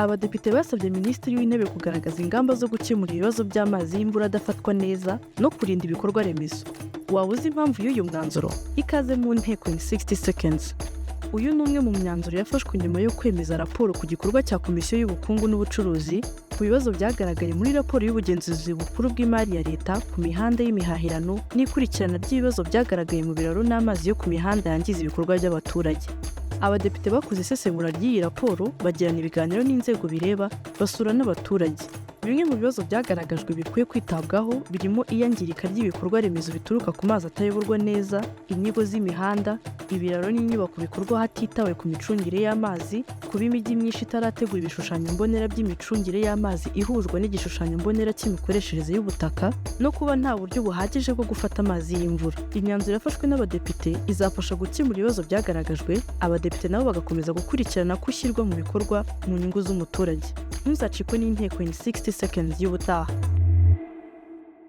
Abadepite basabye Minisitiri w'Intebe kugaragaza ingamba zo gukemura ibibazo by'amazi y'imvura adafatwa neza no kurinda ibikorwa remezo. Waba uzi impamvu y'uyu mwanzuro? Ikaze mu Nteko in 60 seconds. Uyu ni umwe mu myanzuro yafashwe nyuma yo kwemeza raporo ku gikorwa cya Komisiyo y'Ubukungu n'Ubucuruzi ku bibazo byagaragaye muri raporo y'ubugenzuzi bukuru bw'imari ya leta ku mihanda y'imihahirano n'ikurikirana ry'ibibazo byagaragaye mu biraro n'amazi yo ku mihanda yangiza ibikorwa by'abaturage. Abadepite bakoze isesengura ry'iyi raporo, bagirana ibiganiro n'inzego bireba, basura n'abaturage. Bimwe mu bibazo byagaragajwe bikwiye kwitabwaho birimo iyangirika ry'ibikorwa remezo bituruka ku mazi atayoborwa neza, inyigo z'imihanda, ibiraro n'inyubako bikorwa hatitawe ku micungire y'amazi, kuba imijyi myinshi itarategura ibishushanyo mbonera by'imicungire y'amazi ihujwe n'igishushanyo mbonera cy'imikoreshereze y'ubutaka, no kuba nta buryo buhagije bwo gufata amazi y'imvura. Imyanzuro yafashwe n'abadepite izafasha gukemura ibibazo byagaragajwe, abadepite nabo bagakomeza gukurikirana ko ishyirwa mu bikorwa mu nyungu z'umuturage. Ntuzacikwe n'Inteko in 60 seconds y'ubutaha.